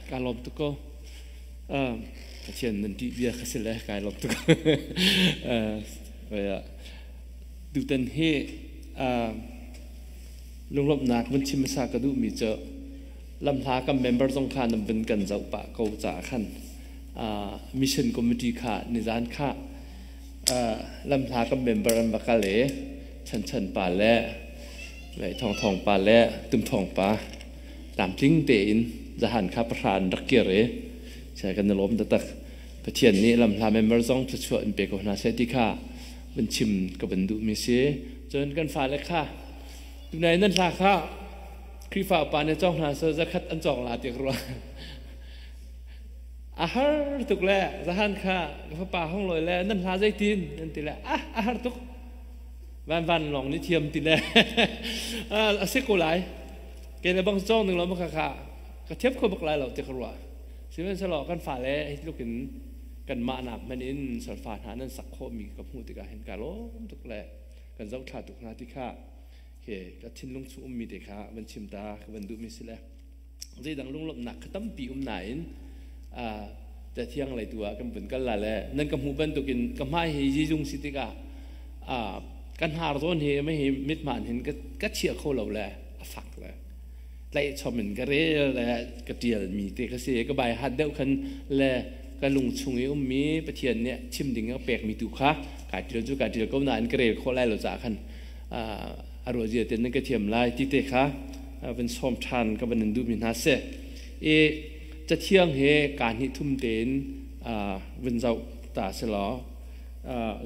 Ka lawm tuk ko. Pathian nan ṭih bia kha si le kai lawm tuk. Tutan hi lunglawmhnak vun chim hmasa ka duhmi cu lamhla kan member zong kha nan vun kan zoh pah ko caah khan mission committee kha nizan kha lamhla kan member an va kal i Chan Chan pa le Thawng Thawng pa le Tum Thawng pa tlamtling tein zahan kha pahra an rak kir i sai kan i lawm taktak. Pathian nih lamhla member zong thluachuah in pe ko hna seh ti kha van chim ka van duhmi si. Cun kan fale kha tunai nan hla kha Khrihfa upa nih cawng hna seh zakhat an cawng la ti ka ruah. A har tuk le zahan kha ka fapa hong lawi le nan hla zeitin nan ti le ah a har tuk van van lawng nih thiam ti le a si ko lai ke le bang cawng ning lo ma kha kha ka thiam kho bak lai lo ti ka ruah. Sihmanhsehlaw kan fale hi tluk in kanmah nak hmanh in solfa hna nan sak khawhmi ka hmuh tikah hin ka lawm tuk le kan zohthla tuk hna ti kha he ka thinlung chung ummi te kha van chim ta ka van duhmi si le zeidang lunglawmhnak kha tampi um nain Cathiang lei tu ah kan vun kal la le nan ka hmuh bantukin ka hmai hi zizung si tikah ka hnar zawn hi mei hi mithmaan hin ka chia kho lo le a fak le tlaih chom in ka rel le ka ṭial mi te ka si ka bai hat deuh khan le ka lung chung i ummi Pathian nih chim ding a pek mi tu kha kai ṭial cu kai ṭial ko nain ka rel khawh lai lo caah khan a ruah zia ten nan ka thiam lai ti te kha van sawm ṭhan ka van in duhmi hna si i cathiang he kaa hnih thum tein vun zoh ta si law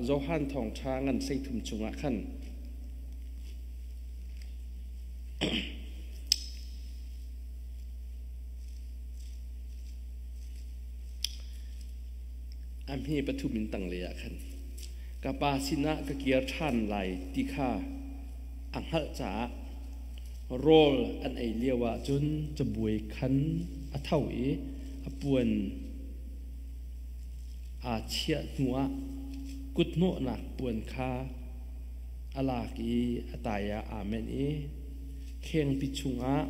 Johan thawngṭha ngan 13 chungah khan A hme pathum in tanglei ah khan ka pa sinah ka kir ṭhan lai ti kha a hngalh caah rawl an ei lioah cun cabuai khan a tho i a puan aa chiah hnuah kuthnawhnak puan kha a lak i a tai ah aa menh i khengpi chungah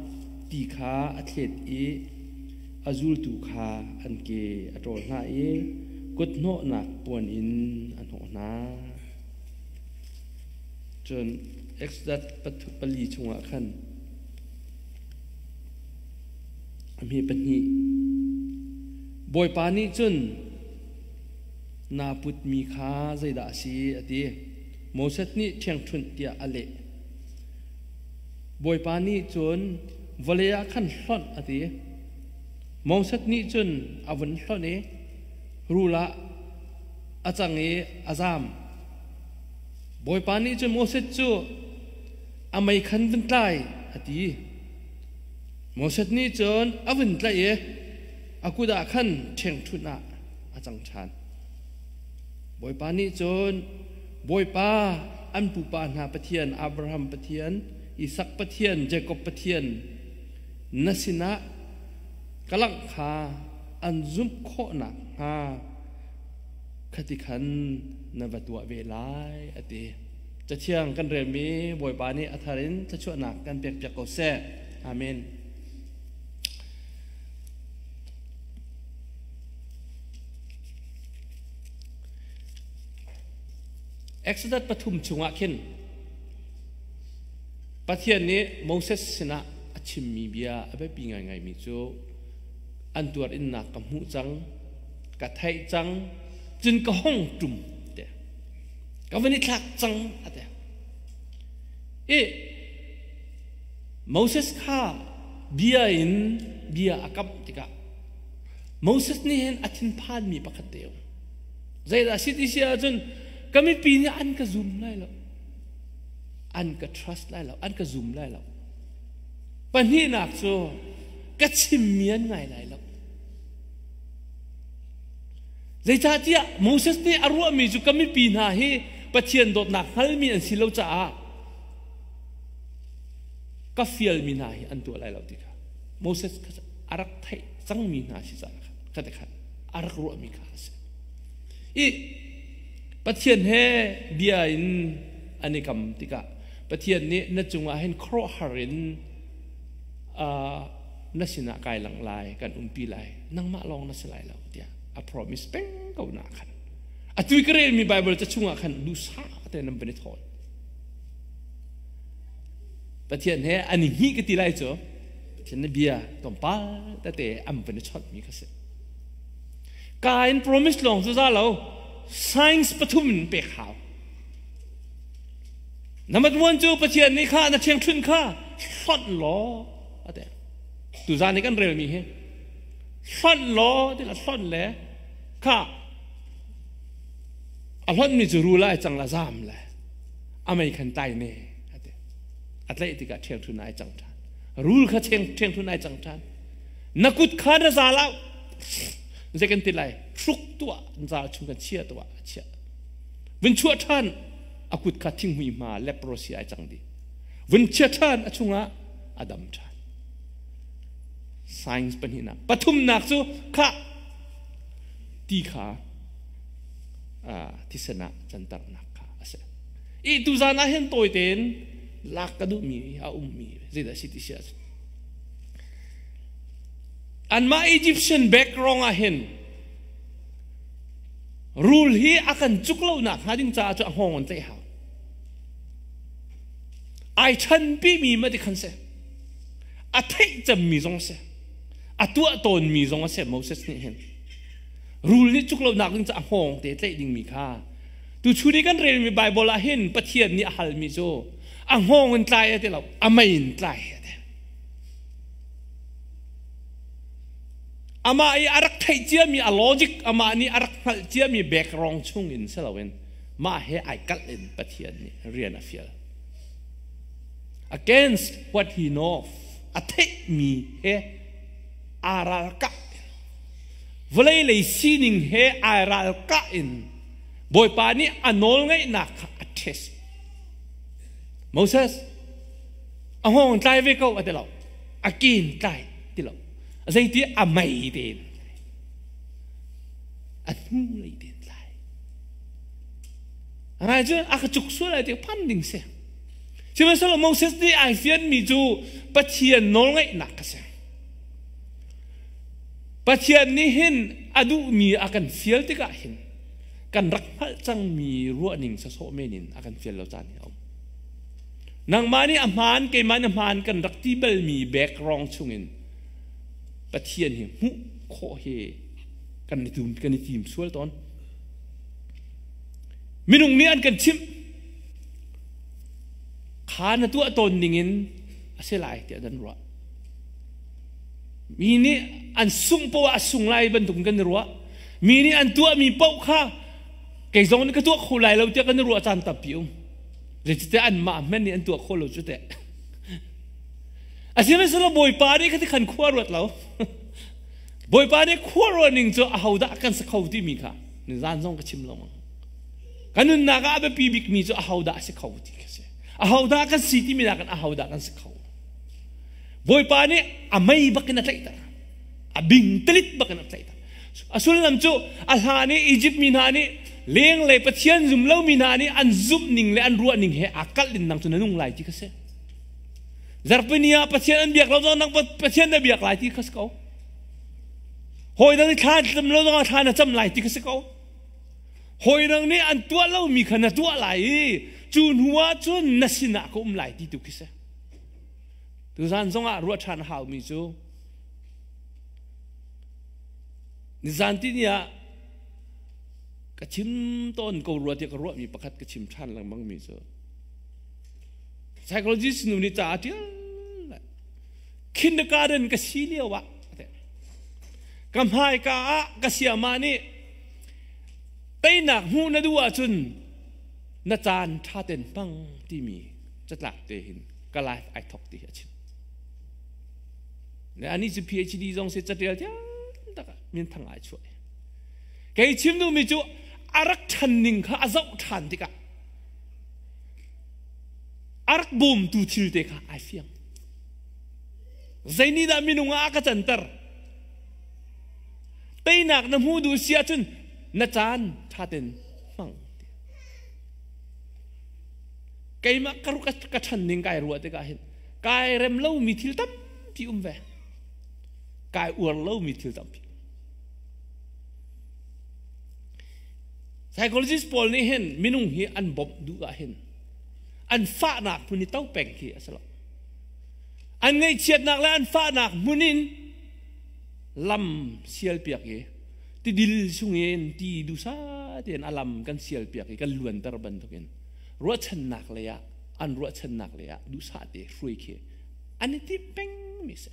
ti kha a thlet i a zultu kha an ke a ṭawl hna i kuthnawhnak puan in a hnawh hna. Cun Exodus pali chungah khan a hme pahnih Bawipa nih cun naa putmi kha zeidah a si a ti. Moses nih ṭhiangṭhunh tiah a leh. Bawipa nih cun vawlei ah khan hlonh a ti. Moses nih cun a vun hlonh i rul ah a cang i a zam. Bawipa nih cun Moses cu a mei khan vun tlai a ti. Moses nih cun a vun tlaih i a kut ah khan ṭhengṭhunh ah a cang ṭhan. Bawipa nih cun Bawipa an pupa hna Pathian Abraham Pathian, Isak Pathian, Jakob Pathian na sinah ka langh kha an zumh khawh nakhnga khati khan na va tuah ve lai a ti. Cathiang kan relmi Bawipa nih a thar in thluachuahnak kan pekpiak ko seh. Amen. Exodus pathum chungah khin Pathian nih Moses sinah a chimmi bia a biapi ngaingaimi cu an tuar innak ka hmuh cang, ka theih cang, cun ka hong ṭum te. Ka van i thlak cang a ti. I Moses kha bia in bia a kamh tikah Moses nih hin a thinphanmi pakhat te um. Zeidah si ti si ahcun ka mipi nih an ka zum lai lo. An ka trust lai lo, an ka zum lai lo. Pahnihnak cu ka chimmi an ngai lai lo. Zeicahtiah Moses nih a ruahmi cu ka mipi hna hi Pathian dawtnak hngalmi an si lo caah ka fialmi hna hi an tuah lai lo ti kha Moses kha a rak theih cangmi hna si caah kha te khan a rak ruahmi kha a si. I Pathian he bia in an i kam tikah Pathian nih na cungah hin khuaruahhar in na sinah kai lang lai, kan umpi lai, nangmah lawng na si lai lo tiah a promise peng ko na khan. Atu i ka relmi Bible ca chungah khan duhsah te nan van i thawn. Pathian he an i hngih ka ti lai cu Pathian na bia tlawmpal tete an van i chawnhmi kha si. Ka in promise lawng cu za lo, science pathum in pek hau. Number one cu Pathian nih kha na ṭhiangṭhunh kha hlonh law a ti. Tuzaan i kan relmi hi hlonh law ti la hlonh le kha a hlonhmi cu rul ah ai cang la zaam le a mei khan tai ne a ti. A tlaih tikah ṭhiangṭhun ai cang ṭhan. Rul kha ṭhiangṭhun ai cang ṭhan. Na kut kha na zal au. Zei kan ti lai? Hruk tuah, zal chung kan chia tuah, a chiah. Vun chuah ṭhan a kut kha thinghmui hma leprosy ai cang dih. Vun chia ṭhan a chungah a dam ṭhan. Science pahnihnak. Pathumnak cu kha ti kha thisen ah canternak kha a si. I tuzan ah hin tawi tein lak ka duhmi a ummi zeidah si ti si ahcun anmah Egyptian background ah hin Rul hi a kan cuk lonak hnga ding caah cu a hngawng an tlaih hau. Ai chanpi mi ma ti khan si. A theih cemmi zong si. A tuah tawnmi zong a si Moses nih hin. Rul nih cuk lonak ding caah a hngawng te tlaih dingmi kha. Tu chun i kan relmi Bible ah hin Pathian nih a halmi cu a hngawng in tlai a ti lo, a mei in tlai a ti. Amah i a rak theih ciami a logic, amah nih a rak hngalh ciami background chung in si loin mah he ai kalh in Pathian nih rian a fial. Against what he knows, a theihmi he aa ralkah in, vawlei lei sining he ai ralkah in Bawipa nih a nawlngeihnak kha a test. Moses, a hngawng tlai ve ko a ti lo, a kin tlai ti lo. Zeiti a mei tein a hnu lei tein tlai. Rai cu a ka cuk sual ai ti phan ding si. Sihmanhsehlaw Moses nih ai fianmi cu Pathian nawlngaihnak ka si. Pathian nih hin a duhmi a kan fial tikah hin kan rak hngalh cangmi ruahning sasawh men in a kan fial lo caan hi a um. Nangmah nih a hmaan, keimah nih a hmaan kan rak ti balmi background chungin Pathian hi hmuh khawh hi kan i tum kan i tim sual tawn. Minung nih an kan chimh. Kha na tuah tawn ningin a si lai tiah an ruah. Mi nih an sungh poah a sung lai bantuk kan i ruah. Mi nih an tuahmi paoh kha kei zong nih ka tuah kho lai lo tiah kan i ruah caan tampi um. Zeicatiah anmah hmanh nih an tuah kho lo cu teh. Asihmanhsehlaw Bawipa nih khati khan khua ruat lo. Bawipa nih khua ruah ning cu ahodah kan si kho timi kha nizan zong ka chim lo. Kan nunnak ah a biapi bikmi cu ahodah a si kho ti kha si. Ahodah kan si timi nakin ahodah kan si kho. Bawipa nih a mei bakin a tlaihter. A bing telit bakin a tlaihter. A sullam cu a hlan i Izipt mi hna nih lenglei Pathian zum lomi hna nih an zumh ning le an ruah ning he aa kalh in nang cu na nung lai ti kha si. Zarhpini ah Pathian an biak lo zong nang Pathian na biak lai ti kha si ko. Hawi dang nih thla cam lo zong ah thla na cam lai ti kha si ko. Hawi dang nih an tuah lomi kha na tuah lai i cu hnu ah cun na sinah ka um lai ti tu khi si. Tuzan zong ah ruah ṭhan a haumi cu Nizan tini ah ka chim tawn ko rua tiah ka ruahmi pakhat ka chim ṭhan lengmangmi cu psychologist nu nih ca a ṭial kindergarten ka si lio ah ka hmaika ah ka siamah nih teinak hmuh na duh ahcun na caan ṭha ten hmang timi catlak te hin ka life ai thok ti hi a chim. Le anih cu PhD zong si catial thiam tak min thang ai chuah. Kei chim duhmi cu a rak ṭhan ning kha a zoh ṭhan tikah a rak bawmtu thil te kha ai fiang. Zei nih dah minung ah a ka canter? Teinak na hmu duh si ahcun na caan ṭha ten hmang. Keimah ka ṭhan ning kai ruah tikah hin kai rem lomi thil tampi um ve. Kai uar lomi thil tampi. Psychologist pawl nih hin minung hi an bawmh duh ah hin an fahnak hmun i to peng khi a si lo. An ngaihchiatnak le an fahnak hmun in lam sialpiak i tidil chungin ti dusa tein a lam kan sialpiak i kan luanter bantukin ruahchannak lei ah an ruahchannak lei ah duhsah te hruai khi an i tim peng mi si.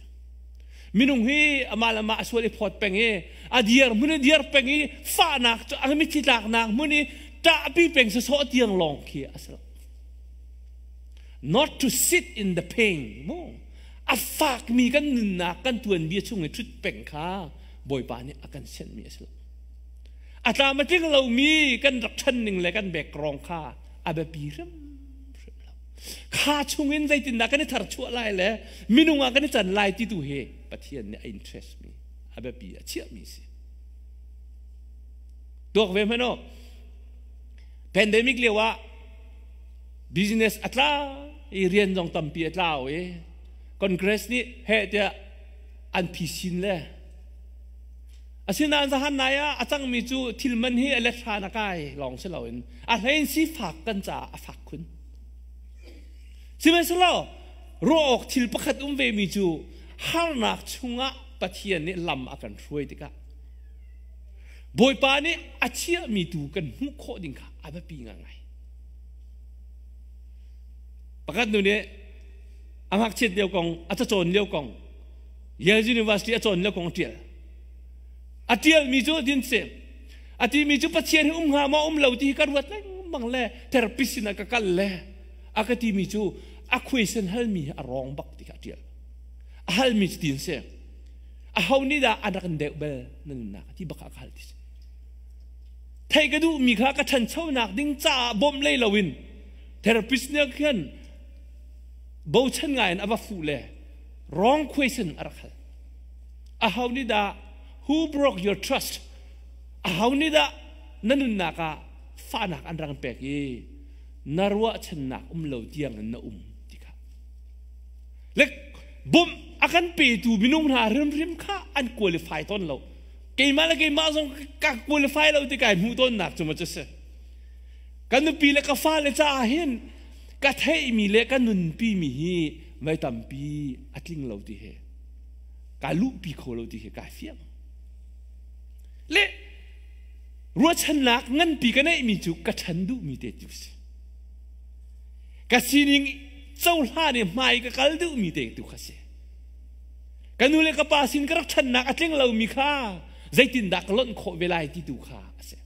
Minung hi amah le amah a sual i phawt peng i a diar hmun i diar peng i fahnak cu a mitthli tlaknak hmun i ṭahpi peng sawsawh tiang lawng khi a si lo. Not to sit in the pain mu a fakmi kan nunnak kan tuanbia chung i ṭhut peng kha Bawipa nih a kan sianhmi a si lo. A tlam a tling lomi kan rak ṭhan ning le kan background kha a biapi hrimhrim lo. Kha chungin zeitindah kan i tharchuah lai le minung ah kan i can lai ti tu hi Pathian nih a interest mi a biapi a chiahmi si. Tuak ve hmanh aw. Pandemic lio ah business a tla i rian zong tampi a tlau i Congress nih heh tiah an phisin le asinain zahan nai ah a cangmi cu thil man hi a let hran a kai lawng si loin a hlein sifak kan caah a fak khun. Sihmanhsehlaw ruah awk thil pakhat um vemi cu harnak chungah Pathian nih lam a kan hruai tikah Bawipa nih a chiahmi tu kan hmuh khawh ding kha a biapi ngaingai. Pakhat nu nih a ngakchiat lio kong, a cacawn lio kong, Yale University a cawn lio kong a ṭial. A ṭialmi cu din si. A timi cu Pathian hi um hnga maw um lo ti hi ka ruat lengmang le therapist sinah ka kal le a ka timi cu a question halmi hi a wrong bak ti kha a ṭial. A halmi cu tin si. Aho nih dah an rak in deuh bel na nunnak ti bak ah ka hal ti si. Theih ka duhmi kha ka ṭhanchonak ding caah bawmh lei loin therapist nih khan bochan ngai in a va fuh le wrong question a rak hal. Aho nih dah who broke your trust? Aho nih dah na nunnak ah fahnak an rak pek i na ruahchannak um lo tiang in na um ti kha. Le bawmh a kan petu minung hna hrimhrim kha an qualify tawn lo. Keimah le keimah zong ka qualify lo ti kai hmuh tawnnak cu ma cu si. Ka nupi le ka fale caah hin ka theihmi le ka nunpimi hi voi tampi a tling lo ti hi ka luhpi kho lo ti hi kai fiang. Le ruahchannak nganpi ka neihmi cu ka ṭhan duhmi te tu si. Ka sining cohlan i hmai ka kal duhmi te tu kha si. Ka nu le ka pa sin ka rak ṭhannak a tling lomi kha zeitindah ka lonh khawh ve lai ti tu kha a si.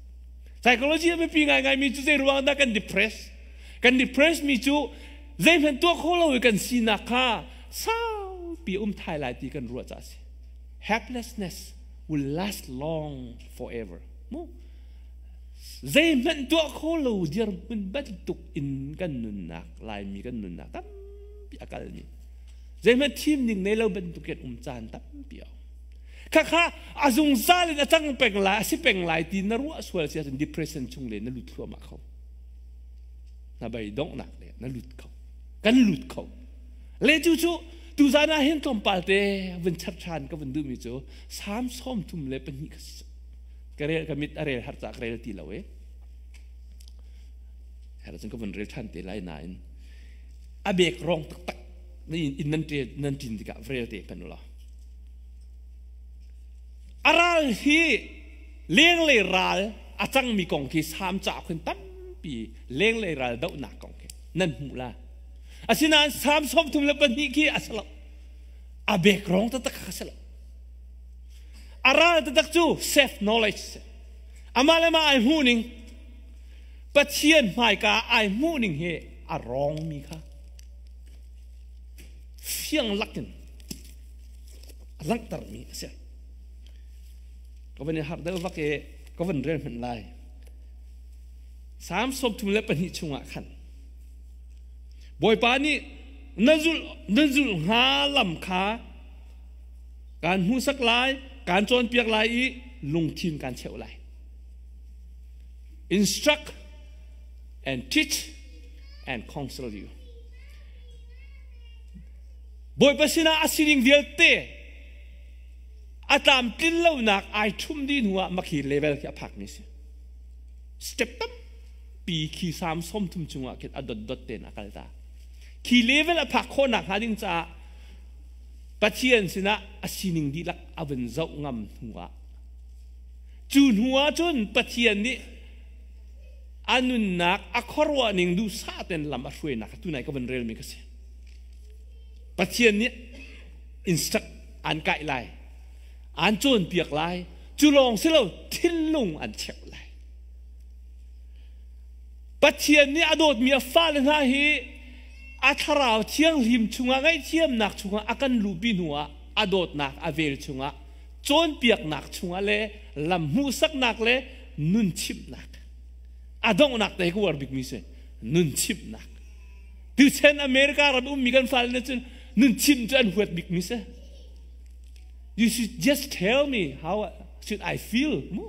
Psychology a biapi ngaingaimi cu zei ruang dah kan depress? Kan depress mi cu zeihmanh tuah kho lo i kan sinak kha saupi um thai lai ti kan ruah caah a si. Helplessness will last long forever. Mu? Zeihmanh tuah kho lo dirhmun bantuk in kan nunnak Laimi kan nunnak tampi a kalmi. Zeihmanh thim ning nei lo bantuk in um caan tampi a um. Khakha a zungzal in a cang peng lai, a si peng lai ti na ruah sual si ahcun depression chung le na lut thluahmah kho. Na bei donghnak le na lut kho. Kan lut kho. Le cu cu tuzan ah hin tlawmpal te vun chap ṭhan ka vun duhmi cu Salm 32 ka si. Ka rel ka mit a rel har ca ka rel ti lo e. Her cun ka vun rel ṭhan te lai nain a bek rong taktak in nan nan ṭin tikah rel te pan ulaw. A ral hi lenglei ral a cangmi kong khi Salm cauk hin tampi lenglei ral dohnak kong khi nan hmuh la. Asinain Salm 32 khi a si lo. A background taktak kha a si lo. A ral taktak cu self knowledge si. Amah le mah ai hmuh ning Pathian hmaika ai hmuh ning hi a rawngmi kha fiang lakin a langhtermi a si. Ka van i harh deuh vak i ka van rel hmanh lai. Salm 32 chungah khan Bawipa nih na zulh na zulh hnga lam kha kaan hmuhsak lai, kaan cawnpiak lai i lungthin kaan cheuh lai. Instruct and teach and counsel you. Bawipa sinah a sining vialte. A tlamtlin lonak ai ṭhum dih hnu ah makhi level khi a phakmi si. Step tampi khi Salm 30 chungah khin a dotdot tein a kal ta. Khi level a phak khawhnak hnga ding caah Pathian sinah a sining dihlak a vun zoh ngam hnu ah cu hnu ah cun Pathian nih a nunnak a khuaruah ning duhsah tein lam a hruainak tunai ka vun relmi ka si. Pathian nih instruct an kaih lai, an cawnpiak lai, cu lawng si lo thinlung an cheuh lai. Pathian nih a dawtmi a fale hna hi a thlarau thianghlim chungah ngaihthiamnak chungah a kan luhpi hnuah a dawtnak a vel chungah cawnpiaknak chungah le lam hmuhsaknak le nun chimhnak a donghnak te ka uar bikmi si nun chimhnak. Tuchan America ram ummi kan fale nih cun nun chimh cu an huat bikmi si. You should just tell me how should I feel mu.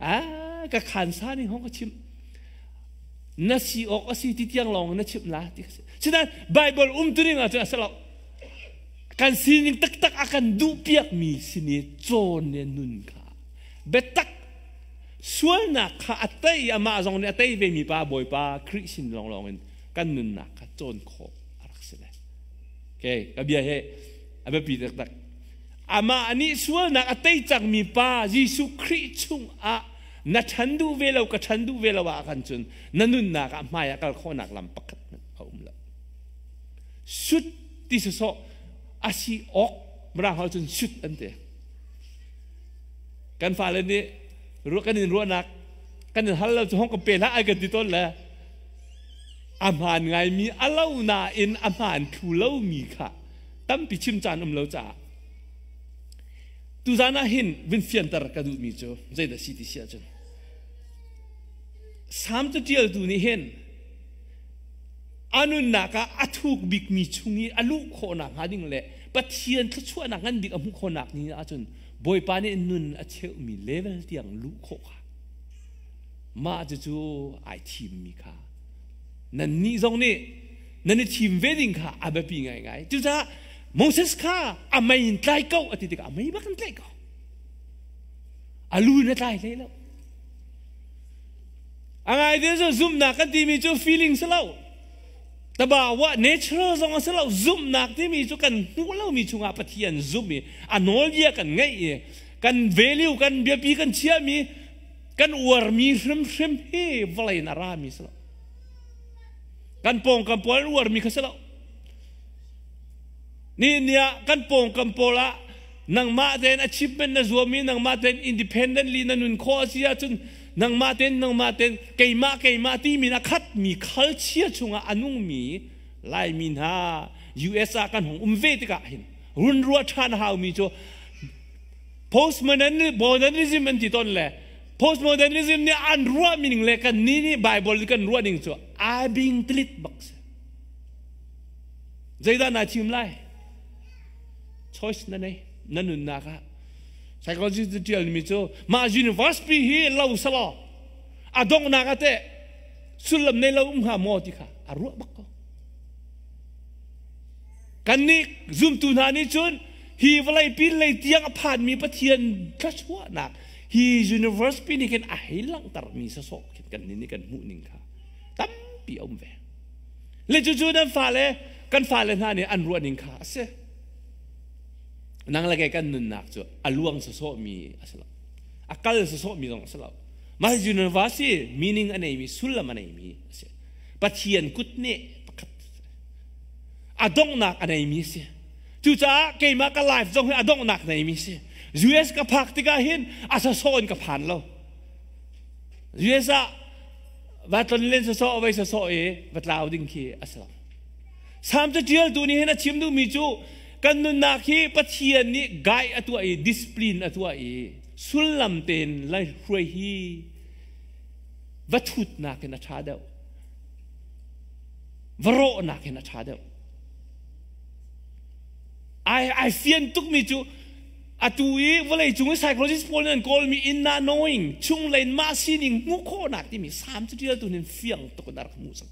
Ah, ka khan sa ning hong ka chim. Na si awk a si ti tiang lawng na chimh la ti ka si. Sinain Bible um tu ning ah cun a si lo. Kan sining taktak a kan duh piakmi sin i cawn le nun kha biatak sualnak kha a tei amah zong nih a tei vemi pa Bawipa Khrih sin lawnglawng in kan nunnak kha cawn khawh a rak si le. Okay, ka bia he a biapi taktak. Amah nih sualnak a tei cangmi pa Jesuh Khrih chungah na ṭhan duh ve lo ka ṭhan duh ve lo ah khan cun na nunnak ah hmai ah kal khawhnak lam pakhat hmanh a um lo. Sut ti sawsawh a si awk mirang hau cun sut an ti. Kan fale nih ruah kan in ruahnak kan in hal lo cu hong ka pe hlah ai kan ti tawn le a hmaan ngaimi a lo nain a hmaan thlu lomi kha tampi chim caan um lo caah tuzan ah hin vun fianter ka duhmi cu zeidah si ti si ahcun Salm catialtu nih hin a nunnak ah a thuk bikmi chung i a luh khawhnak hnga ding le Pathian thluachuahnak ngan bik a hmuh khawhnak ni ahcun Bawipa nih nun a cheuhmi level tiang luh khawh kha mah cucu ai thimmi kha nannih zong nih nan i thim ve ding kha a biapi ngaingai. Cucaah Moses kha a mei in tlai ko a ti tikah a mei bak in tlaih ko. A lu in a tlai hlei lo. A ngai te cu zumhnak kan timi cu feeling si lo. Tabawa natural zong a si lo. Zumhnak timi cu kan hmuh lomi chungah Pathian zumh i a nawlbia kan ngeih i kan value kan biapi kan chiahmi kan uarmi hrimhrim hi vawlei in a rami si lo. Kan pawngkam pawl an uarmi kha si lo. Ni ni ah kan pawngkam pawl ah nangmah tein achievement na zuam i nangmah tein independently na nun khawh a si ahcun nangmah tein nangmah tein keimah keimah timi in a khatmi culture chungah a nungmi Laimi hna US ah kan hung um ve tikah hin run ruah ṭhan haumi cu postmodernism an ti tawn le postmodernism nih an ruah ning le kan nih nih Bible kan ruah ning cu ai bing tlit bak si. Zeidah naa thim lai? Choice na nei na nunnak ah. Psychologist tialmi cu mah university hi lo selaw a donghnak ah teh sullam nei lo um hnga maw ti kha a ruah bak ko. Kannih zumtu hna nih cun hi vawlei pinlei tiang a phanmi Pathian thluachuahnak hi universe pi nih khin a hei langhtermi sawsawh khin kannih nih kan hmuh ning kha tampi a um ve. Le cucu nan fale kan fale hna nih an ruah ning kha a si. Nang le kei kan nunnak cu a luang sawsawhmi a si lo. A kal sawsawhmi zong a si lo. Mah university meaning a neimi sullam a neimi a si. Pathian kut nih pakhat a donghnak a neimi a si. Cucaah keimah ka life zong hi a donghnak neimi a si. US ka phak tikah hin a sawsawh in ka phan lo. US ah va tlonlen sawsawh vai sawsawh i va tlau ding khi a si lo. Salm caṭialtu nih hin a chim duhmi cu kan nunnak hi Pathian nih guide a tuah i discipline a tuah i sullam tein lai hruai hi va thutnak in a ṭha deuh. Va rawhnak in a ṭha deuh. Ai ai fian tukmi cu atu i vawlei cung i psychologist pawl nih an kawlmi inna knowing chunglei in mah sining hmuh khawhnak timi salm caṭialtu nih fiang tuk in a rak hmuh cang.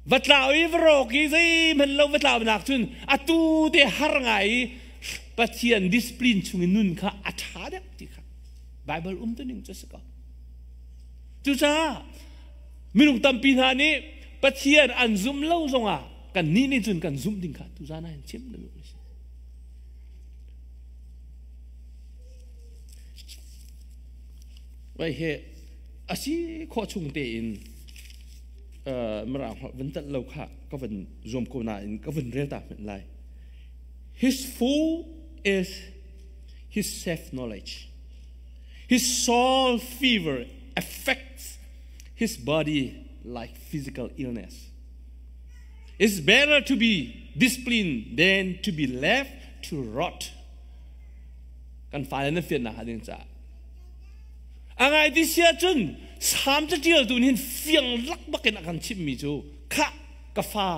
Va tlau i va rawk i zeihmanh lo va tlau nak cun atu te har ngai i Pathian discipline chung i nun kha a ṭha deuh ti kha Bible um tu ning cu si ko. Cucaah minung tampi hna nih Pathian an zumh lo zongah kan nih nih cun kan zumh ding kha tuzan ah hin chim na duh si. Vai he asi khawh chung tein mirang holh van telh lo kha ka van zuam ko nain ka van rel ta hmanh lai. His fool is his self knowledge. His soul fever affects his body like physical illness. It's better to be disciplined than to be left to rot. Kan fale na fian nak ding ca. A ngai ti sia cun Salm catial tu hin fiang lak bakin a kan chimmi cu kha ka fa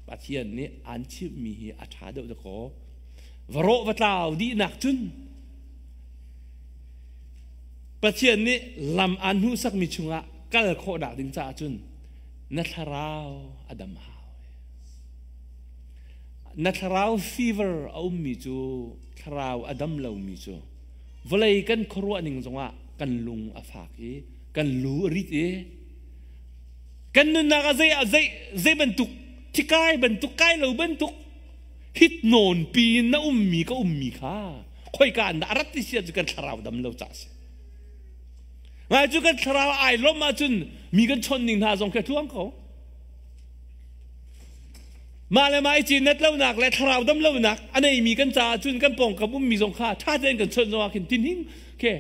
Pathian nih an chimmi hi a ṭha deuh dakaw. Va rawh va tlau dihnak cun Pathian nih lam aan hmuhsakmi chungah kal khawhnak ding caah cun na thlarau a dam hau. Na thlarau fever a ummi cu thlarau a dam lomi cu vawlei kan khuaruah ning zongah kan lung a fak i kan lu a rit i kan nunnak ah zei zei zei bantuk thikai bantuk kai lo bantuk hit nawn pi in na ummi ka ummi kha khoika an dah a rat ti si ahcun kan thlarau dam lo ca si ngai cu kan thlarau ai lawm ahcun mi kan chon ning hna zong khi a tluang ko mah le mah i cinnet lonak le thlarau dam lonak a neimi kan caah cun kan pawngkam ummi zong kha ṭha tein kan chawnh zong ah khin tin hing ke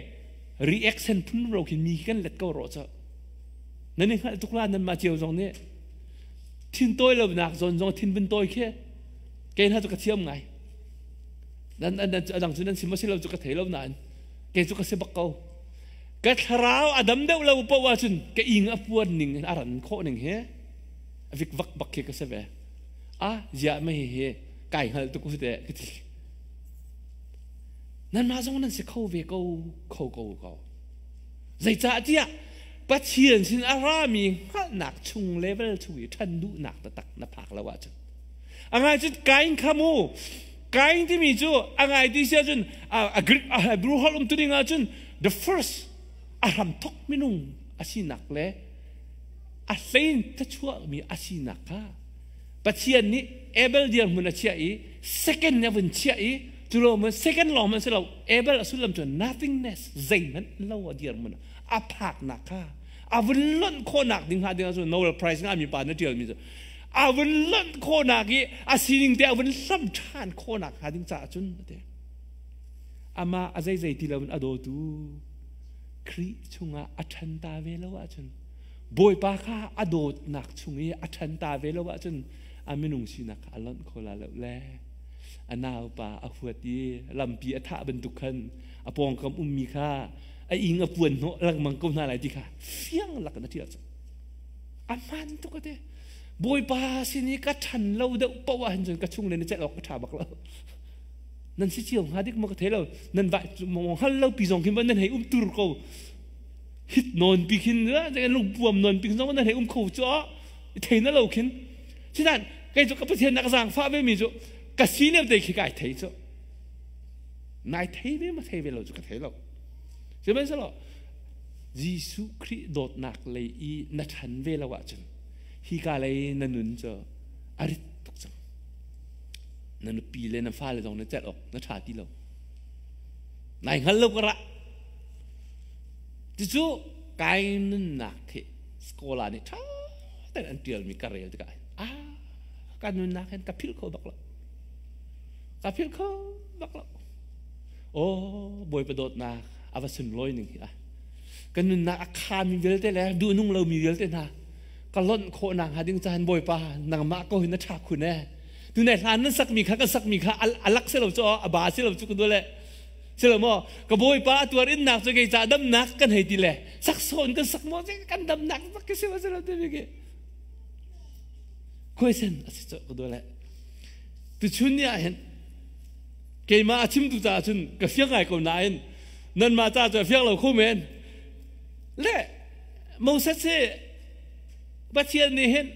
reaction phun ro khin mi kan let ko ro cha nan i hngalh tuk la nan mah cio zong nih thin tawi lonak zawn zong thin vun tawi khi kei hna cu ka thiam ngai nan nan adang cu nan sim si lo cu ka thei lo nain kei cu ka si bak ko ka thlarau a dam deuh lo poh ahcun ka ing a puan ning in a ran khawh ning he a vik vak bak khi ka si ve a ziah mei hi kai hngal tuk te ka ti nan mah zong nan si kho ve ko kho ko ko zeicah tiah Pathian sin a rami hngalhnak chung level chung i ṭhan duhnak taktak na phak lo ahcun a ngai cun Kain kha mu Kain timi cu a ngai ti si ahcun a Greek a Hebrew holh um tuning ahcun the first a hramthok minung a sinak le a hlein thlachuahmi a sinak kha Pathian nih Abel dirhmun a chiah i second nih a vun chiah i cu lo mun second lawng hmanh si lo Abel a sullam cu nothingness zeihmanh lo a dirhmun a phaknak kha a vun lonh khawhnak ding hnga ding cu Nobel Prize ngahmi pa na ṭialmi cu a vun lonh khawhnak i a sining te a vun hlam ṭhan khawhnak hnga ding caah cun ati amah a zeizei ti loin a dawtu Khrih chungah a ṭhan ta ve lo ahcun Bawipa kha a dawtnak chung i a ṭhan ta ve lo ahcun a minung sinak kha a lonh kho la lo le a naupa a huat i lampi a thah bantuk khan a pawngkam ummi kha a ing a puan hnawh lengmang ko hna lai ti kha fiang lak in a ṭial cang a hmaan tuk ate Bawipa sin i ka ṭhan lo deuh paoh ah hin cun ka chung le na celh awk ka ṭha bak lo nan si cio hnga dik maw ka thei lo nan vai hal lo pi zong khin nan hei um tur ko hit nawn pi khin lung puam nawn pi zong nan hei um kho cu thei na lo khin sinan kei cu ka pathian nak zaang fa ve mi cu ka si lio te khi kai thei cu nai thei ve ma thei ve lo cu ka thei lo sihmanhsehlaw Jesuh Khrih dawtnak lei i na ṭhan ve lo ahcun hi ka lei na nun cu a rit tuk cang na nupi le na fale zong na celh awk na ṭha ti lo nai hngal lo ka ra cucu kai nunnak khi skola nih ṭha tein an ṭialmi ka rel tikah ah ka nunnak hin ka philh kho bak lo ka philh kho bak lo aw bawipa dawtnak a va sunlawi ning hi a kan nunnak a khami vialte le duhnung lomi vialte hna ka lonh khawhnak hnga ding cahan bawipa nangmah ko hin na ṭha khun e tunai hlan nan sakmi kha kan sakmi kha a lak si lo cu a ba si lo cu ka duh le si lo maw ka bawipa a tuar innak cu kei ca damnak kan hei ti le saksawn kan sak maw kan damnak bak ki si si lo ti ki khuaisen a si cu ka duh le tuchun ni ah hin keimah a chimtu caah cun ka fiang ngai ko nain nanmah ca cu a fiang lo kho men le Moses hi Pathian nih hin.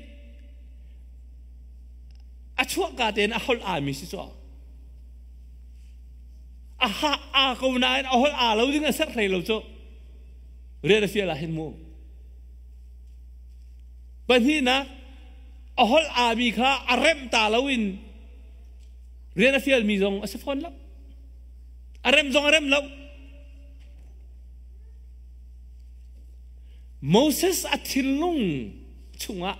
chuahka tein a holh aa mi si cu. A ha aa ko nain a holh aa lo ding a serh hlei lo cu. Rian a fial ah hin mu. Pahnihnak, a holh aa mi kha a remh ta lo in rian a fialmi zong a si fawn lo. A rem zong a rem lo. Moses a thinlung chungah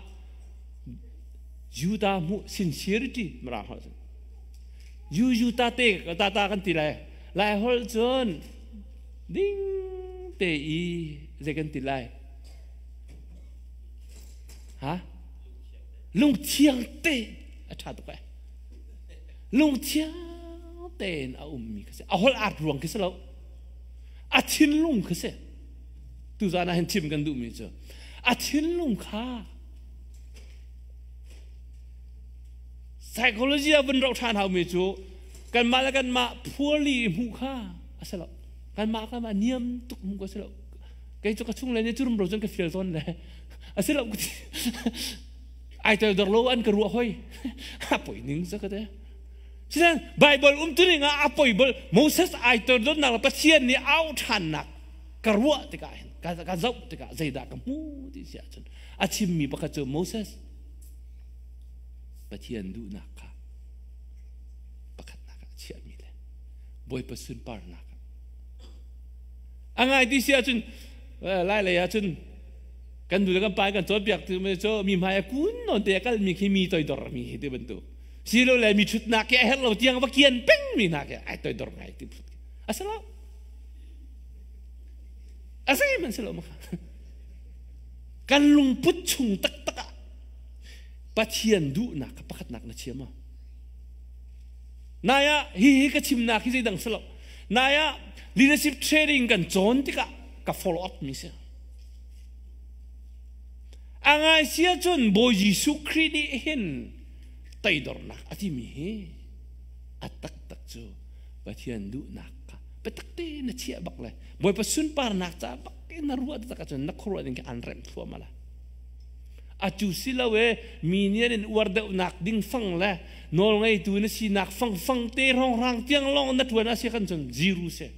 Judah hmuh sincerity mirang holh cun yu yu ta te ta ta kan ti lai lai holh cun ding te i zei kan ti lai ha lungthiang te a ṭha tuk eh lungthiang tein a ummi kha si a holh aat ruang khi si lo a thinlung kha si tuzaan ah hin chim kan duhmi cu a thinlung kha psychology ah vun roh ṭhan haumi cu kanmah le kanmah poorly i hmuh kha a si lo kanmah kanmah niam tuk hmuh kha a si lo kei cu ka chung le nih curum ro cun ka feel tawn le a si lo ai tel dor lo an ka ruah hoi a poi ning sa ka te Sinan Bible um tuning ah a poi bal Moses ai tel dornak le Pathian nih au ṭhannak ka ruah tikah hin ka zoh tikah zeidah ka hmu ti si ahcun a chimmi pakhat cu Moses Pathian duhnak kha pakhatnak ah a chiahmi le Bawipa sunparnak ah a ngai ti si ahcun lai lei ahcun kan nu le kan pa kan cawnpiak tu cu mi hmai a kun nawn te a kalmi khi mi toidor mi hi ti bantuk silo le mi thutnak khi a herh lo tiang va kian peng mi hna khi ai toidor ngai ti a si lo a si man si lo ma kan lungput chung taktak ah Pathian duhnak kha pakhatnak na chia maw Nai ah hi hi ka chimnak hi zeidang si lo nai ah leadership training kan cawn tikah ka follow up mi si a ngai si ahcun Bawi Jesuh Khrih nih hin toidornak a timi hi a taktak cu Pathian duhnak kha biatak te na chiah bak le Bawipa sunparnak ca bak in na ruah tak ahcun na khuaruah ding khi an remh thluahmah la atu si lo e mi nih an in uar deuhnak ding fang le nawl ngeitu na sinak fang fang te hrawnghrang tiang lawng na tuan a si kan cun zero si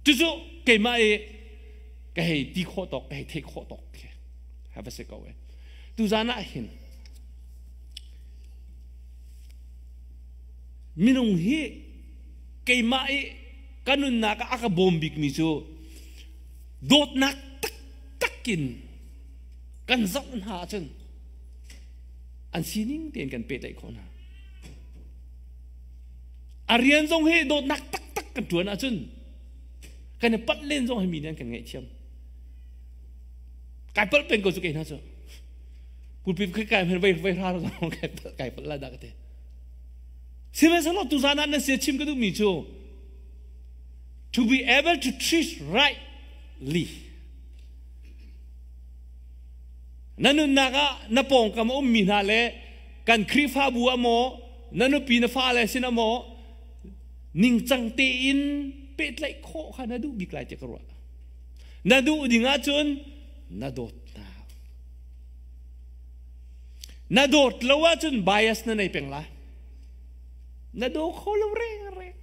cucu keimah i ka hei ti khawh tawk ka hei theih khawh tawk khi ha va si ko e tuzan ah hin minung hi keimah i ka nunnak ah a ka bawm bikmi cu dawtnak taktak in kan zoh hna ahcun an sining tein kan pehtlaih khawh hna. A rian zong hi dawtnak taktak kan ṭuan ahcun kan i palh len zong hi mi nih an kan ngaihthiam. Kai palh peng ko cu kei hna cu. Pulpit kai kai vai vai ra zong kai palh kai palh la dah ka ti. Sihmanhsehlaw tuzaan ah nan sia chim ka duhmi cu to be able to treat rightly na nunnak ah na pawngkam a ummi hna le kan Khrihfabu ah maw na nupi na fale sin ah maw ningcang tein pehtlaih khawh kha na duh bik lai ti ka ruah na duh ding ahcun na dawt hna na dawt lo ahcun bias na nei peng lai na daw kho lo reng reng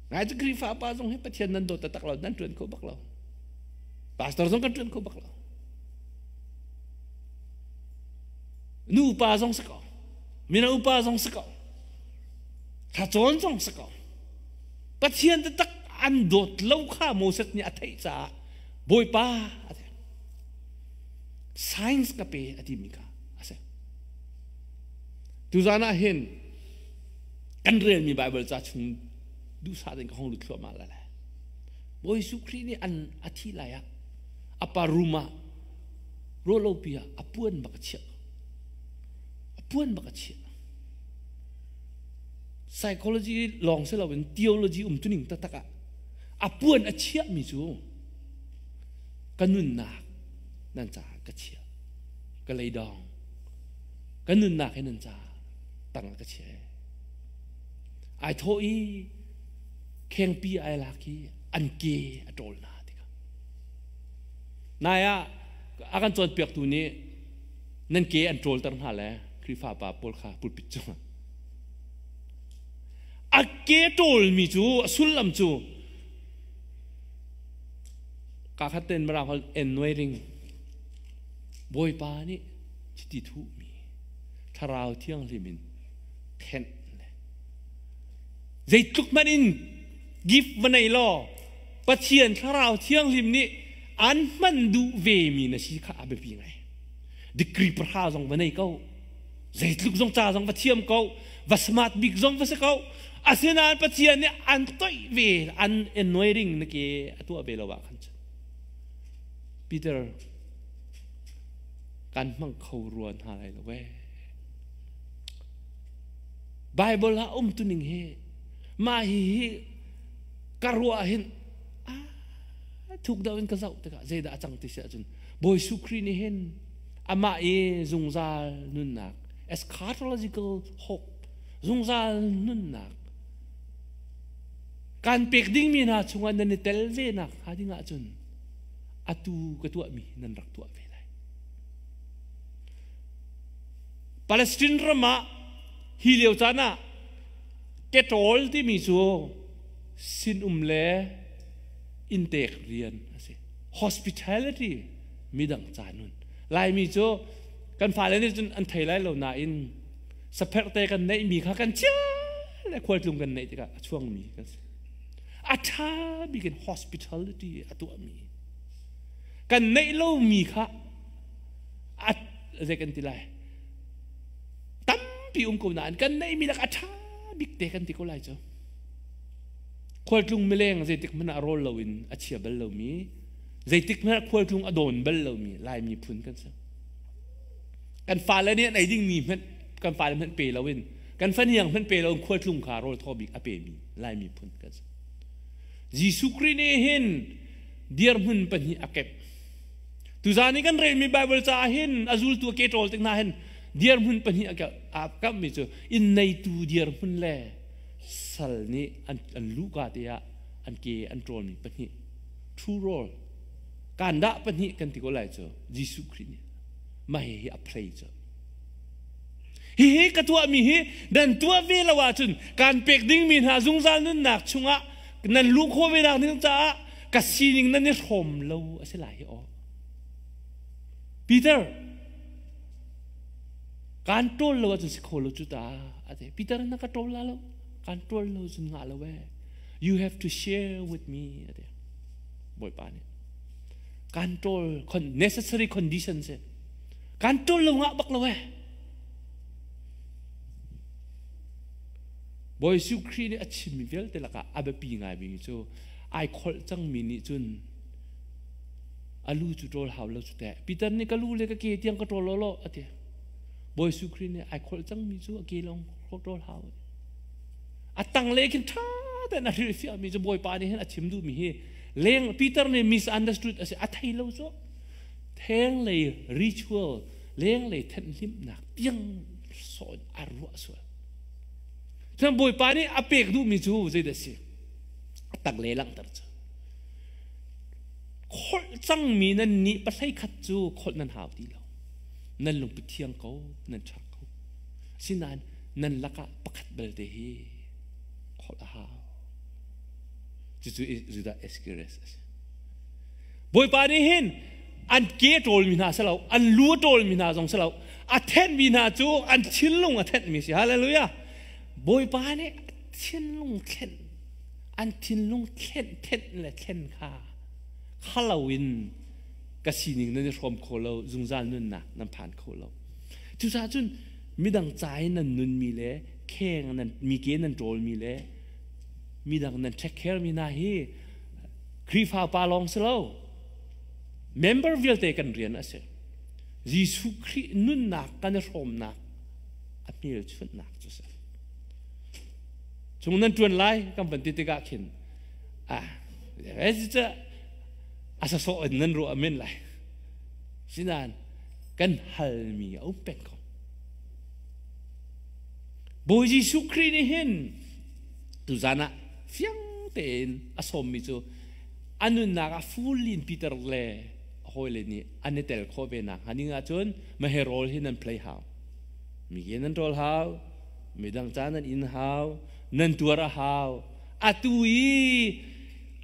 Ngai cu Khrihfa pa zong hi Pathian nan dawt taktak lo nan ṭuan kho bak lo. Pastor zong kan ṭuan kho bak lo. Nu upa zong si ko. Mino upa zong si ko. Thlacawn zong si ko. Pathian taktak an dawt lo kha Moses nih a theih caah Bawipa a ti. Science ka pe a timi kha a si. Tuzaan ah hin kan relmi Bible ca chung duhsah tein ka hong lut thluahmah la le Bawi Jesuh Khrih nih an a thi lai ah a pa room ah rawlopi ah a puan bak a chiah a puan bak a chiah psychology lawng si loin theology um tuning taktak ah a puan a chiahmi cu ka nunnak nan caah ka chiah ka leidawng ka nunnak hi nan caah tang ah ka chiah ai thawh i khengpi ai lak i an ke a ṭawl hna tikah nai ah a kan cawnpiaktu nih Nan ke an ṭawlter hna le Khrihfa pa pawl kha pulpit cungah. A ke ṭawlmi cu a sullam cu ka khat ten mirang holh ennuairing Bawipa nih chiti thuhmi thlarau thianghlim in thenh le zeitluk hmanh in gift va nei law Pathian thlarau thianghlim nih an hman duh vemi na si kha a biapi ngai. Degree pahra zong va nei ko. Zeitluk zong ca zong va thiam ko. Va smart bik zong va si ko. Asinain Pathian nih an toih ve, an annoying na ke a tuah ve lo ah khan cun. Peter, kan hmang kho rua hna lai lo we. Bible ah um tuning hi mah hi hi ka ruah hin thuk deuh in ka zoh tikah zeidah a cang ti si ahcun Bawi Jesuh Khrih nih hin amah i zungzal nunnak eschatological hope zungzal nunnak kan pek dingmi hna chungah nan i tel ve nak hnga ding ahcun atu ka tuahmi nan rak tuah ve lai. Palestine ram ah hi lio caan ah Ketol timi cu sinum le inntek rian a si. Hospitality midang ca nun. Laimi cu kan fale nih cun an thei lai lo nain sapherh te kan neihmi kha kan chia le khualtlung kan neih tikah a chuangmi kan si. A ṭha bik in hospitality a tuahmi. Kan neih lomi kha a zei kan ti lai tampi um ko nain kan neihmi lak a ṭha bik te kan ti ko lai cu khualtlung mileng zeitik hmanh ah rawl loin a chia bal lomi zeitik hmanh ah khualtlung a dawn bal lomi Lai miphun kan si kan fale nih an ei dingmi hmanh kan fale hmanh pe loin kan faniang hmanh pe loin khualtlung kha rawl thaw bik a pemi Lai miphun kan si Jesuh Khrih nih hin dirhmun pahnih a kep Tuzaan i kan relmi Baibal caah hin a zultu a ke ṭawl tik hna hin dirhmun pahnih a kamhmi cu inn neitu dirhmun le sal nih an luhka te ah an ke an ṭawlmi pahnih true role kandah pahnih kan ti ko lai cu Jesuh Khrih nih mah hihi a play cu hihi ka tuahmi hi nan tuah ve lo ahcun kan pek dingmi hna zungzal nunnak chungah nan luh khawh ve nak ding caah ka sining nan i hrawm lo a si lai hi aw Peter kan ṭawl lo ahcun si kho lo cu ta a ti Peter na ka ṭawl la lo kan ṭawl lo cun ngah lo eh you have to share with me a ti Bawipa nih kan ṭawl necessary condition si kan ṭawl lo ngah bak lo eh Bawi Jesuh Khrih nih a chimmi vialte lakah a biapi ngaimi cu ai kholh cangmi nih cun a lu cu ṭawl hau lo cu teh. Peter nih ka lu le ka ke tiang ka ṭawl law law a ti. Bawi Jesuh Khrih nih ai kholh cangmi cu a ke lawng ṭawl hau. A tang le khin ṭha tein a hrilhfiahmi cu Bawipa nih hin a chim duhmi hi leng Peter nih misunderstood a si a thei lo cu thenglei ritual lenglei thenhlimnak tiang sawh in a ruah sual. Cun Bawipa nih a pek duhmi cu zeidah a si? A tak le langhter cu. Kholh cangmi nan nih pahlei khat cu kholh nan hau ti lo. Nan lungput thiang ko, nan ṭha ko. Asinain nan lakah pakhat belte hi kholh a hau. Cucu Judah Iscariot a si. Bawipa nih hin an ke ṭawlmi hna si lo, an lu a ṭawlmi hna zong si lo, a thenhmi hna cu an thinlung a thenhmi si. Hallelujah! Bawipa nih thinlung thlenh, an thinlung thlenh, thenh le thlen kha kha loin ka sining nan i hrawm kho lo, zungzal nunnak nan phan kho lo. Cucaah cun midang ca i nan nunmi le kheng nan mi ke nan ṭawlmi le midang nan take care mi hna hi Khrihfa pa lawng si lo member vialte kan rian a si Jesuh Khrih nunnak kan i hrawmnak a hmelchunhnak cu si chung nan ṭuan lai kan van ti tikah khin ah a sasawh in nan ruah men lai sinain kan halmi a um peng ko Bawi Jesuh Khrih nih hin tuzan ah fiang tein a sawmmi cu a nunnak ah full in Peter le a hawile nih an i tel khawh ve nak hnga ding ahcun mahe role hi nan play hau. Mi ke nan ṭawl hau, midang ca nan in hau, nan tuar a hau. Atu i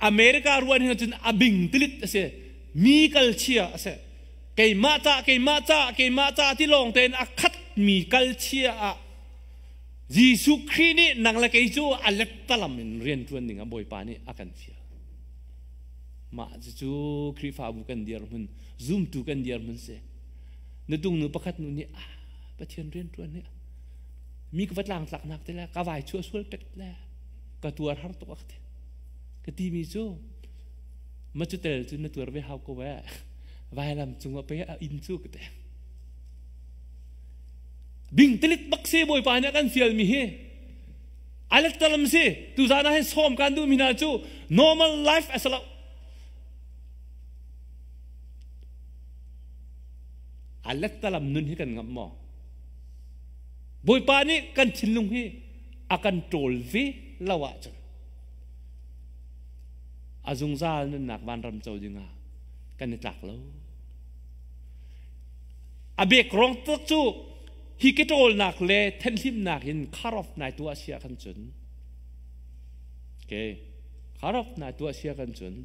America ruan hin cun a bing tilit a si. Mi kal chia a si. Keimah ca, keimah ca, keimah ca ti lawng tein a khat mi kal chia ah Jesuh Khrih nih nang le kei cu a lettalam in rian ṭuan ding ah Bawipa nih a kan fial. Mah cucu Khrihfabu kan dirhmun, zumtu kan dirhmun si. Na nu pakhat nu nih ah Pathian rian ṭuan nih mi ka va tlangtlaknak te le ka vai chuah sual pet le ka tuar har tuk ak ti. Ka ti mi cu ma cu tel cu na tuar ve hau ko eh. Vailam cungah pe a inn cu ka te. Bing telit bak se Bawipa nih a kan fial mi hi alet talam si tuzan ah hin sawm kan duh mi hna cu normal life a si lo. Alet talam nun hi kan ngamh maw? Bawipa nih kan thinlung hi a kan ṭawl ve lo ahcun a zungzal nunnak vanram co dingah kan i tlak lo. A bek rong tak cu hi ke ṭawlnak le thenhlimnak in kharof nai tuah sia khan cun okay kharof nai tuah sia kan cun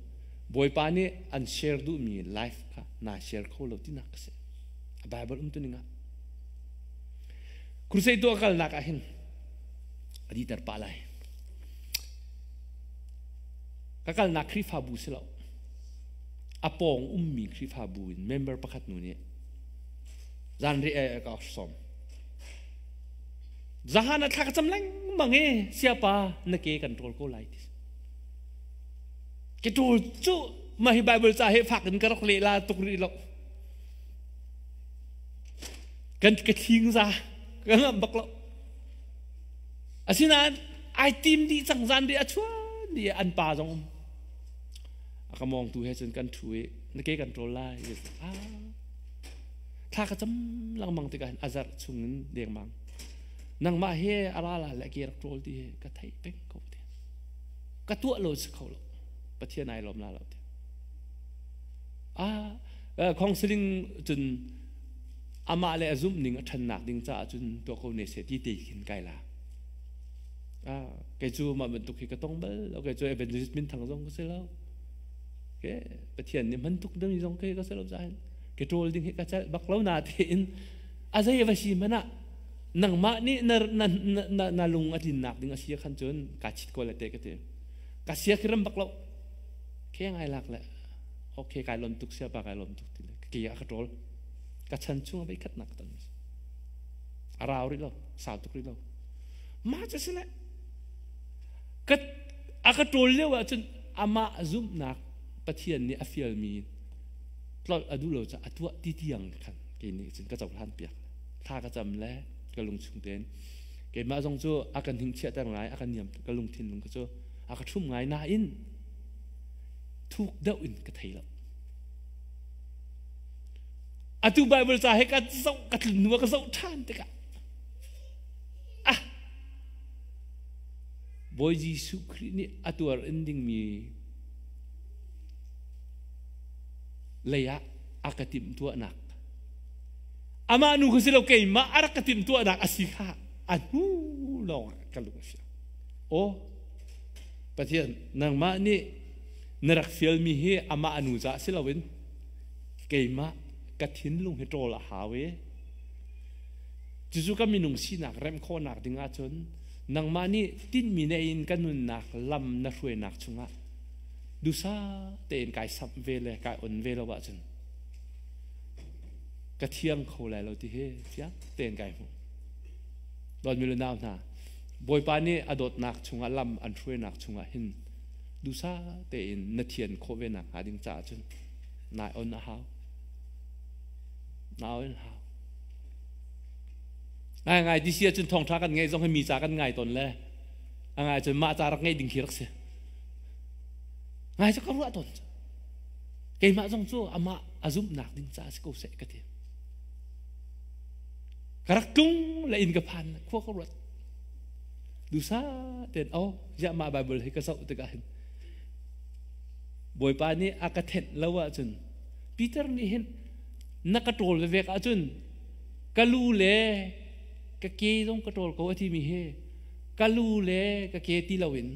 Bawipa nih an share duhmi life kha na share kho lo tinak ka si. A Bible um tu ning ah crusade tuah kalnak ah hin a diter pah lai. Ka kalnak Khrihfabu si lo. A pawng ummi Khrihfabu in member pakhat nu nih zanri e ka som. Zahan a thla ka cam lengmang i siapa na ke kan ṭawl ko lai ti. Ke ṭawl cu mah hi Bible ca he fak in ka rak leh la tuk rih lo. Kan ka thling za ka ngamh bak lo. Asinain ai tim dih cang zan dih a chuan dih an pa zong um. A ka mawngtu he cun kan ṭhu i na ke kan ṭawl lai. Ah thla ka cam lengmang tikah hin a zarh chung in dengmang. Nangmah he a ra la le ke rak ṭawl ti hi ka theih peng ko ti. Ka tuah lo si kho lo. Pathian ai lawm la lo ti. Ah counseling cun amah le a zumh ning a ṭhannak ding caah cun tuah ko ne seh ti te khin kai la. Ah kei cu mah bantuk hi ka tong bal lo. Kei cu evangelist minthang zong ka si lo. Ke Pathian nih hman tuk ding zong ke ka si lo cahin ke ṭawl ding hi ka celh bak lo na tein a zei va si hmanh ah nangmah nih na na na na lung a tlinnak ding a si khan cun ka chit ko le te ka ti. Ka sia khi ram bak lo. Ke ngai lak le okay kai lom tuk sia pa kai lom tuk ti le ke a ka ṭawl. Ka chan chung a vei khat nak tan. A rau rih lo, sau tuk rih lo. Mah cu si le ka a ka ṭawl lio ahcun amah zumhnak Pathian nih a fialmi tlolh a duh lo caah a tuah ti tiang khan kei nih cun ka cohlan piak. Thla ka cam le ka lungchung tein keimah zong cu a kan hingchiahter ngai, a kan niam ka lungthin lung ka cu a ka ṭhum ngai nain thuk deuh in ka thei lo. Atu Bible ca he ka zoh ka tlun hnu ah ka zoh ṭhan tikah ah Bawi Jesuh Khrih nih a tuar in dingmi lei ah a ka timhtuahnak amah nu kha si lo keimah a rak ka timhtuahnak a si kha a hnu lawng ah ka lung a fiang. Aw Pathian nangmah nih na rak fialmi hi amah a nu caah si loin keimah ka thinlung hi ṭawl a hau i cucu ka minung sinak remh khawhnak ding ahcun nangmah nih tinhmi na in ka nunnak lam na hruainak chungah dusa tein kai samh ve le kai on ve lo ahcun ka thiang kho lai lo ti hi fiang tein kai hmuh. Dawtmi le nau hna, Bawipa nih a dawtnak chungah lam an hruainak chungah hin dusa tein na thian khawh ve nak hnga ding caah cun nai on a hau. Na on a hau. Ngai ngai ti si ahcun thawngṭha kan ngeih zong hi mi ca kan ngai tawn le a ngai cun mah ca rak ngeih ding khi rak si. Ngai cu ka ruah tawn. Keimah zong cu amah a zumhnak ding caah si ko seh ka ti. Ka rak tlung le inn ka phan khua ka ruat. Dusa tein oh ziah mah Bible hi ka zoh tikah hin Bawipa nih a ka thenh lo ahcun Peter nih hin na ka ṭawl vevek ahcun ka lu le ka ke zong ka ṭawl ko a timi hi ka lu le ka ke ti loin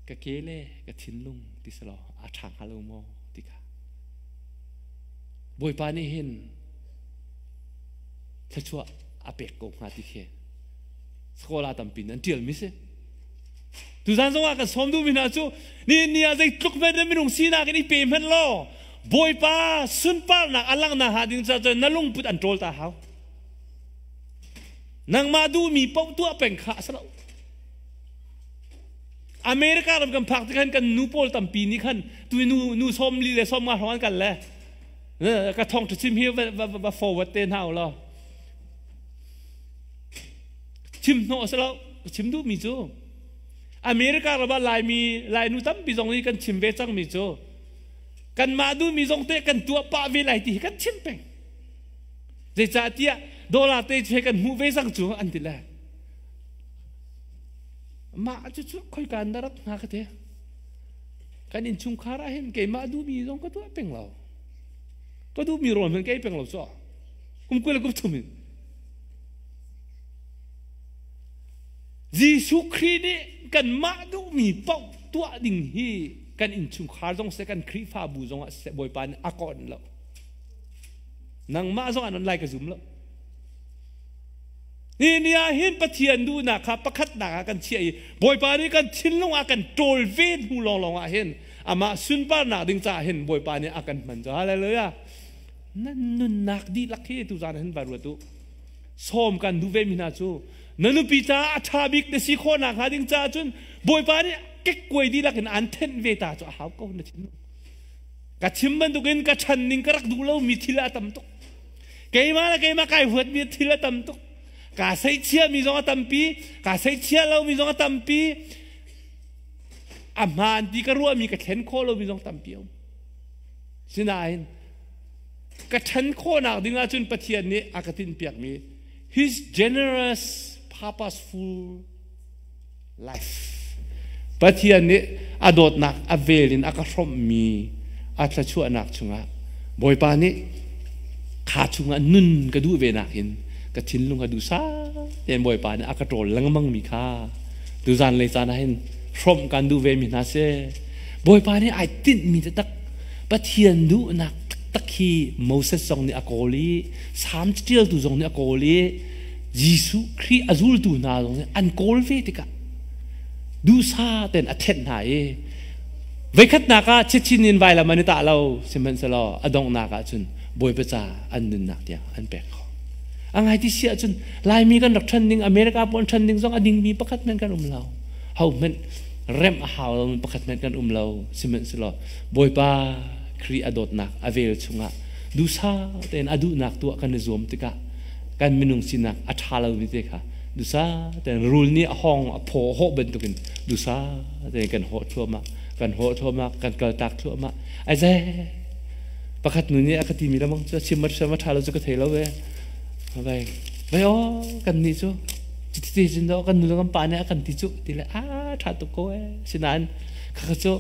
ka ke le ka thinlung ti selaw a ṭha hnga lo maw ti kha Bawipa nih hin thluachuah a pek ko hnga ti khi scholar tampi an ṭialmi si. Tuzan zong ah kan sawm duhmi hna cu ni ni ah zeitluk hmanh na minung sinak in i pe hmanh law Bawipa sunparnak a langhnak hnga ding caah cun na lungput an ṭawl ta hau. Nangmah duhmi paoh tuah peng kha a si lo. America ram kan phak tikhan kan nu pawl tampi nih khan tu nu nu sawm li le sawm nga hrawng an kal le ka thong ṭha chim hi va forward te hna u law chim hnawh a si lo ka chim duhmi cu America ram ah Laimi Lainu tampi zong nih kan chim ve cangmi cu kanmah duhmi zong te kan tuah pah ve lai ti hi kan chim peng zeicahtiah dollar te cu kan hmuh ve cang cu an ti le mah cu cu khoika na rak hnga ka te kan innchungkhar ah hin keimah duhmi zong ka tuah peng lo ka duhmi rawl hmanh ka ei peng lo cu kum 20 le kum thum in Jesuh Khrih nih kanmah duhmi paoh tuah ding hi kan innchungkhar zong seh kan Khrihfabu zong ah seh Bawipa nih a kawn lo. Nangmah zong an on lai ka zum lo. Ni ni ah hin Pathian duhnak kha pakhatnak ah kan chiah i Bawipa nih kan thinlung ah kan ṭawl ve hnu lawnglawng ah hin amah sunparnak ding caah hin Bawipa nih a kan hman cu. Hallelujah. Nan nunnak dihlak hi tuzaan hin va ruat u. Sawm kan duh ve mi hna cu na nupi caah a ṭha bik na si khawh nakhnga ding caah cun Bawipa nih kekkuai dihlak in aan thenh ve ta cu a hau ko na thinlung. Ka chim bantukin ka chan ning ka rak duh lomi thil a tam tuk. Keimah le keimah kai huatmi thil a tam tuk. Kaa seichia mi zong a tampi, kaa seichia lomi zong a tampi. A hmaan ti ka ruahmi ka thlen khawh lomi zong tampi a um. Sinain ka ṭhan khawhnak ding ahcun Pathian nih a ka tinhpiakmi His generous purposeful life Pathian nih a dawtnak a vel in a ka hrawmhmi a thluachuahnak chungah Bawipa nih kha chungah nun ka duh ve nakin ka thinlung a duhsa tein Bawipa nih a ka ṭawl lengmang mi kha tuzan lei caan ah hin hrawmh kan duh ve mi hna si Bawipa nih ai tinhmi taktak Pathian duhnak taktak hi Moses zong nih a kawl i Salm caṭialtu zong nih a kawl i Jesuh Khrih a zultu hna zong nih an kawl ve tikah duhsah tein a thenh hna i voikhatnak ah chinchin in vailam an i tah lo sihmanhsehlaw a donghnak ah cun Bawipa ca an nunnak tiang an pek kho. A ngai ti si ahcun Laimi kan rak ṭhan ding America pawl an ṭhan ding zong a dingmi pakhat hmanh kan um lo. Ho hmanh remh a hau lomi pakhat hmanh kan um lo. Sihmanhsehlaw Bawipa Khrih a dawtnak a vel chungah duhsah tein a duhnak tuah kan i zuam tikah kan minung sinak a ṭha lomi te kha duhsah tein rul nih a hawng a phaw a hawh bantukin duhsah tein kan hawh thluahmah kan hawh thluahmah kan kaltak thluahmah ai ze pakhat nu nih a ka timi lamang cu chim ma ṭha lo cu ka thei lo ve vai vai aw kan nih cu cuti cun do kan nu le kan pa nih a kan ti cu ti le a ṭha tuk ko e sinain khakha cu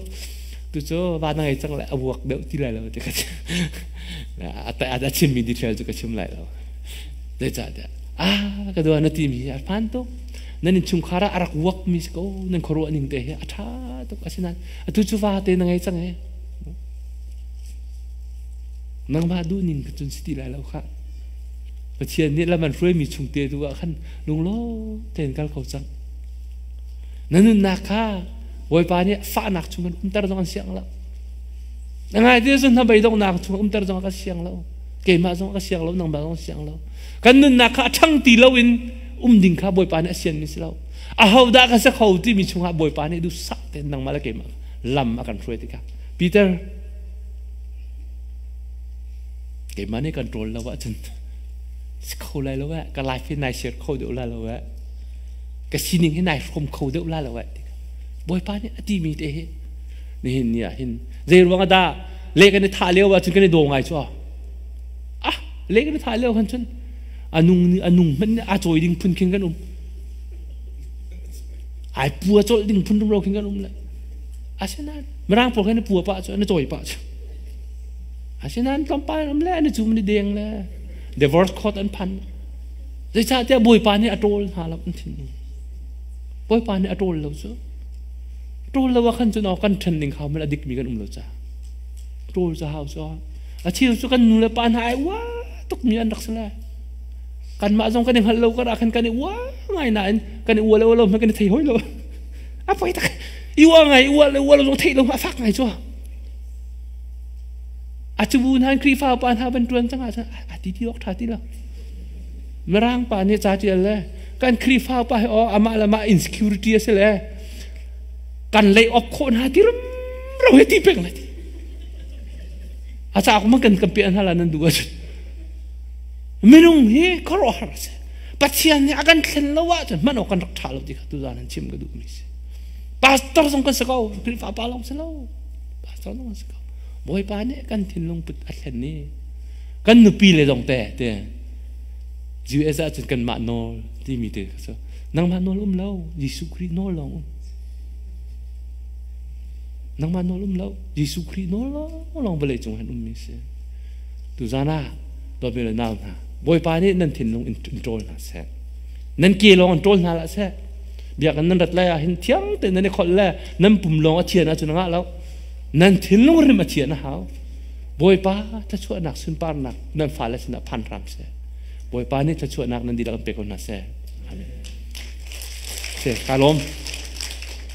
tu cu va na ngei cang le a vuak deuh ti lai lo ti ka a chimmi detail cu ka chim lai lo zeicahtiah ah ka dua na timi hi a hmaan tuk nan innchungkhar ah a rak vuak mi si ko nan khuaruah ning te hi a ṭha tuk asinain atu cu va te na ngei cang e nangmah duh ning cun si ti lai lo khah Pathian nih lam an hruaimi chung te tu ah khan lunglawm tein kal ko cang. Na nunnak kha Bawipa nih fahnak chung in umter zong an siang lo. Na ngai ti cun hna beidonghnak chung umter zong a ka siang lo. Keimah zong a ka siang lo, nangmah zong a siang lo. Kan nunnak kha a ṭhang ti lo in um ding kha Bawipa nih a sianmi si lo. Ahodah ka si kho timi chungah Bawipa nih duhsah tein nangmah le keimah lam a kan hruai tikah Peter keimah nih kan ṭawl lo ahcun si kho lai lo eh ka life hi nai share kho deuh la lo eh ka sining hi nai hrawm kho deuh la lo eh Bawipa nih a timi te hi nihin ni ah hin zei ruang ah dah le kan i thah lio ahcun kan i daw ngai cu ah le kan i thah lio khan cun anung nih anung hmanh nih a cawi ding phun khin kan um ai pua colh ding phun rumro khin kan um le. Asinain Mirang pawl kha na pua pah cu na cawi pah cu. Asinain tlawmpal um le na cum ni deng le divorce court an phan. Zeicahtiah Bawipa nih a ṭawl hna lo an thin. Bawipa nih a ṭawl lo cu. Ṭawl lo ah khan cun kan ṭhen ning kha man a dikmi kan um lo ca. Ṭawl cu hau cu. A cheu cu kan nu le pa hna ai ua tukmi an rak si le. Kanmah zong kan i hngalh lo kar ah khan kan i ua ngai nain kan i ua lo lo kan i thei hoi lo. A poi tak. I ua ngai ua le ua lo zong theih lo a fak ngai cu. A cu bu hna Khrihfa pa hna ban ṭuan cang ah a ti ti awk ṭha ti lo. Mirang pa nih ca ṭial le kan Khrihfa pa hi aw amah le mah insecurity a si le kan lei op khawh hna ti ro he ti peng le ti. A ca kuma kan kan piah hna la nan duh ahcun. Minung hi khuaruahhar a si. Pathian nih a kan thlen lo ahcun hman awk kan rak ṭha lo ti kha tuzaan an chim ka duhmi si. Pastor zong kan si ko, Khrihfa pa lawng si lo. Pastor zong kan si ko. Bawipa nih kan thinlung put a thlen i kan nupi le zong te te US ahcun kanmah nawl timi te kha nangmah nawl um lo Jesuh Khrih nawl lawng um nangmah nawl um lo Jesuh Khrih nawl lawng vawlei cung han ummi si tuzan ah dawtmi le nau hna Bawipa nih nan thinlung in ṭawl hna seh nan ke lawng in ṭawl hna lah seh biakinn nan rat lai ah hin thiang tein nan i kholh le nan pum lawng a thian ahcun a ngah lo nan thinlung rim a thian a hau Bawipa thluachuahnak sunparnak nan fale sinah phan hram seh Bawipa nih thluachuahnak nan dihlak in pe ko hna seh Amen. Se ka lawm.